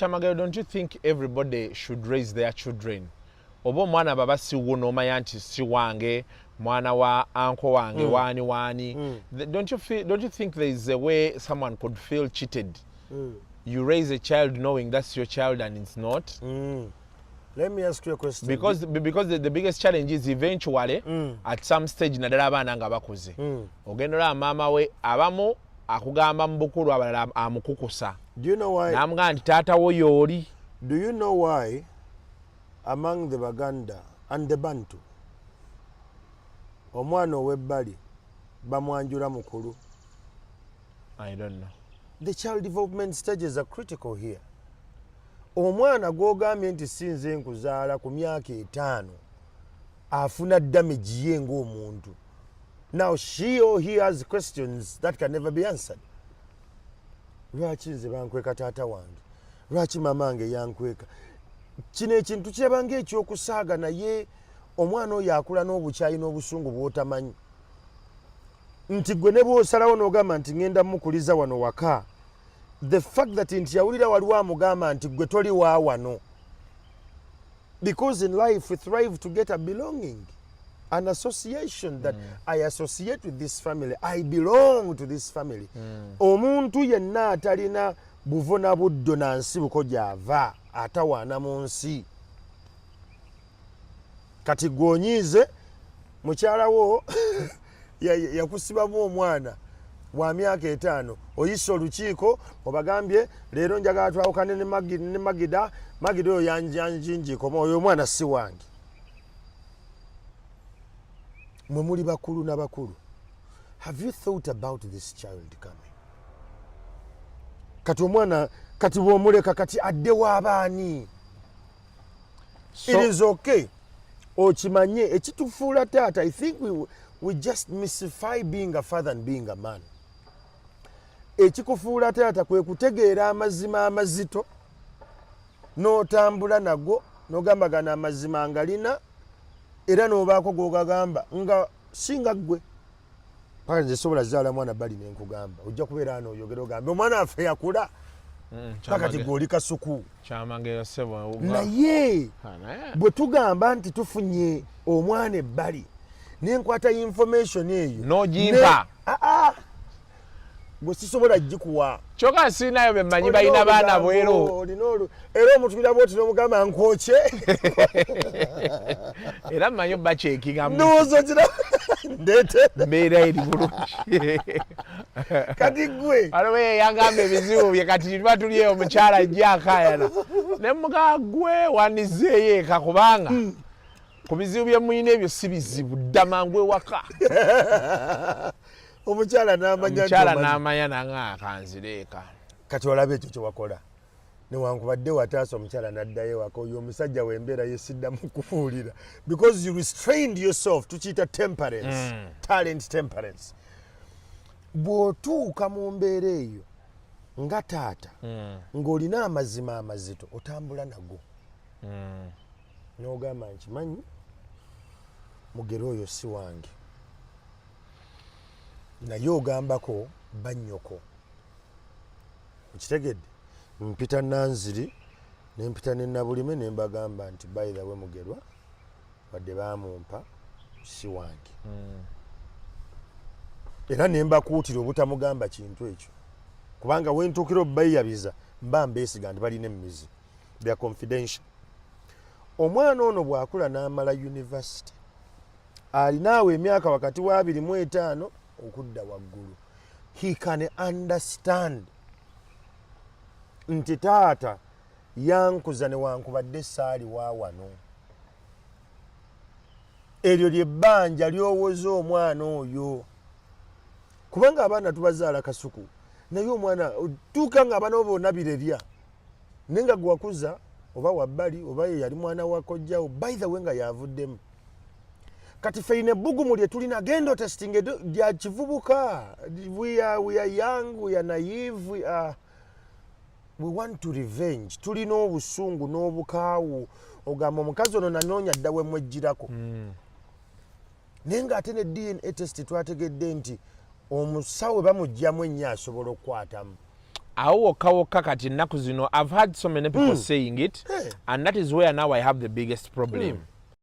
Kyamagero, don't you think everybody should raise their children? Oba omwana baba siwo n'omanya nti si wange, mwana wa uncle wange, waani waani. Don't you think there is a way someone could feel cheated? You raise a child knowing that's your child and it's not. Let me ask you a question. Because the biggest challenge is eventually at some stage, naddala abaana nga bakuze, ogenda olaba maama we abamu akugamba mu bukulu, abalala amukukusa. Do you know why? N'amugamba nti taata wo yooli. Do you know why among the Baganda and the Bantu omwana ow'ebbali bamwanjula mukulu? I don't know. The child development stages are critical here. Omwana gw'ogambye nti si nze nkuzaala ku myaka 5 afuna damage ye ng'omuntu. Now she or he has questions that can never be answered. Lwaki nze bankweka taata wange? Lwaki mama wange yankweka? Kino ekintu kiraba ngaekyokusaaga, naye omwana oyo akula n'obukyayi n'obusungu bw'otamanyi nti gwe ne bw'osalawo n'ogamba nti ŋŋenda mukuliza wano waka, the fact that nti yawulira waliwo amugamba nti gwe toli wa wano, because in life we thrive to get a belonging, an association that I associate with this family, I belong to this family. Omuntu yenna atalina buvo na buddo na nsibuko gy'ava atawaana mu nsi. Kati gw'onyiize mukyala wo yakusibamu omwana wa myaka 5, oyise olukiiko, obagambye leero njagala twawukane ne Magida. Magida oyo yanjinjikoma, oyo omwana si wange. Mwe muli bakulu n'abakulu, have you thought about this child coming? Kati omwana kati bw'omuleka kati adde w'abaani? It is okay okimanye ekitufuula taata. I think we just mystify being a father and being a man. Ekikufuula taata kwe kutegeera amazima amazito n'otambula nago n'ogamba gano amazima ngalina, era n'obaako gw'ogagamba nga singa ggwe paka nze sobola zaala mwana bali nenkugamba ojja kubeera ano oyogera ogambe omwana waffe yakula paka ti gwe oli kasuku. Kyamagero, ssebo. Naye naye bwe tugamba nti tufunye omwana ebbali, nenkwata information eyo N'ogimpa. Ah, ah. Gwe sisobola gikuwa. Kyokka siinayo bemmanyi balina baana bweru. Olina era omutubira bwoti n'omugamba nkwokye. Era mmanyi obakyekingamu. Ndowooza okira ndeete. Mbeera eri bulungi. Kati gwe waliwo yagamba ebizibu bye, kati tuba tuli eyo, omukyala ajja akaayana ne mugaa gwe wandizeeyo eka, kubanga ku bizibu bye mulina ebyo si bizibu, dda mangu ewaka. Omukyala n'amanya nti omukyala omanyi. N'amanya nanga akanzire eka. Kati olaba ekyo kyewakola, newankubadde wataasa omukyala n'addayo ewaka, oyo omusajja wembeera yesiddamu kubuulira because you restrained yourself. Tukiyita temperance, talent temperance. Bw'otuuka mu mbeera eyo nga taata ng'olina amazima amazito, otambula nago n'ogamba nkimanyi mugere oyo si wange, naye ogambako bannyoko, okitegedde, mpita Nanziri nempita ne Nabulime nembagamba nti by the way, Mugerwa wadde bamumpa si wange, era nembakuutira obutamugamba kintu ekyo, kubanga wentuukira obubayiyabiza mba mbeesiga nti balina emizi, they are confidential. Omwana ono bw'akula n'amala university, alinaawo emyaka wakati wa 25 okudda waggulu, he can understand nti taata yankuza newankubadde saali wa wano. Eryo lyebbanja lyowoza omwana oyo, kubanga abaana tubazaala kasuku, naye omwana tuuka nga abaana bo bonna birerya, naye nga gwewakuza oba wabbali oba ye yali mwana wa kojjawo, by the way nga yavuddemu. Kati feine ebbugumu lye tulina, genda otestinge lya kivubuka. We are young, we are naive, we want to revenge. Tulina obusungu n'obukaawu, ogamba omukazi ono nanoonya dda wemwejjirako, naye ng'ate ne DNA test twategedde nti omusawo bwe bamugjamu ennyo asobola okukwatamu. Awo wokka wokka kati ennaku zino I've had so many people saying it, Hey. and that is where now I have the biggest problem.